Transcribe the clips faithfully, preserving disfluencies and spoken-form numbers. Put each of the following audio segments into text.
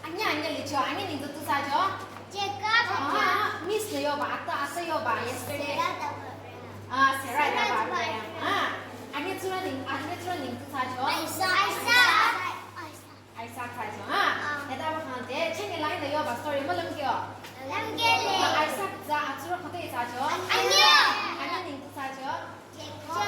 Anyi, anyi licho, anyi ningzü tu thsacho? Jacob. Aha, Miss nü yoba, ata, ata yoba, yesterday. Sarah daba. Ah, Sarah daba. Ah, anyi tsurü ning, anyi tsurü ningzü tu thsacho? Isaac. Isaac. Isaac thsacho, ha? Ah. Hita ba khangde, chingi lai nü yoba story mülüm kyo? Lümkele. Isaac tsü atsurü khütoh-i thsacho? Anyi. Anyi ningzü tu thsacho? Jacob,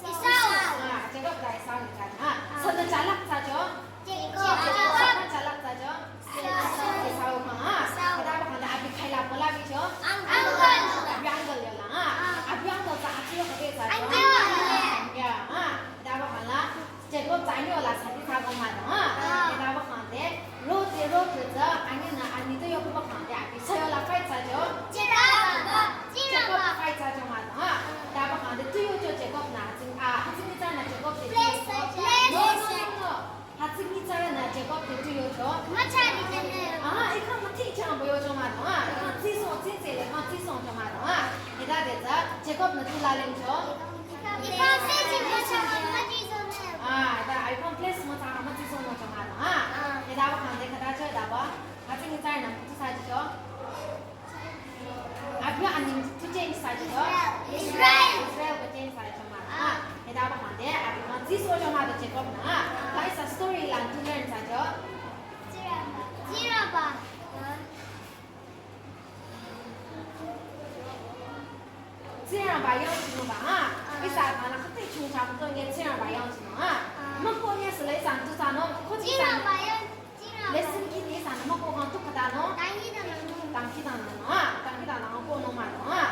Esau. Ah, Jacob la Esau ni thsacho, ha? Ah. Sünü chalak thsacho? Jacob. Sünü chalak thsacho? Esau. Esau, ha? Esau. Hita ba khangde abi khaila pola bicho? Uncle. Abi uncle yola, ha? Ah. Abi uncle tsü atsurü khütoh-i thsacho? Anyi. Anyi, ha? Hita ba khangla Jacob tsü anyi yola sadi thsako mah do, ha? Ah. Hita ba khangde, ro te ro te tsü, anyi nü, anyi tu yoku ba khangde, abi sü yola fight thsacho? Jacob. Jacob fight thsacho mah do, ha? Hita ba khangde, tu yocho Jacob nü, hütsü, ah, hütsü nyitsarü nü Jacob te tu yocho? Bless. No, no, no, no. Hütsü nyitsarü nü Jacob te tu yocho? Machari jane. Ah, ikha mathi chang bo yocho mah do, ha? Ikha tsiso, tsitse le, ikha tsiso cho mah do, ha? Hita de tsü, Jacob nü tu lalingcho? Ah, da, I complain mo ta, mo ti so mo ta ma, ha. Ah. Hita ba khangde khüta cho da ba. Hütsü nyitsarü nü tu thsacho? Abi aning tu change thsacho? Israel. Israel ko change thsacho mah, ha. Ah. Hita ba khangde, abi mo ti so cho mah do Jacob nü, ha. Ah. Hita ihsa story la tu learn thsacho? Tsüraba. Tsüraba. Ah. Tsingrangba yangchinung ba, ha? Ah. Ihsa nü khütoh-i chungcha khütoh-i Tsingrangba yangchinung, ha? Ah. Mükoh nyi süla ihsa tu thsanung, ko ti thsanung. Tsingrangba yang, Tsingrangba. Lesson kih nyi ihsa nü mükoh khang tu khütanung. Dangkhidangnang. Dangkhidangnang, ha? Dangkhidangnang ko nung mah nung, ha? Ah.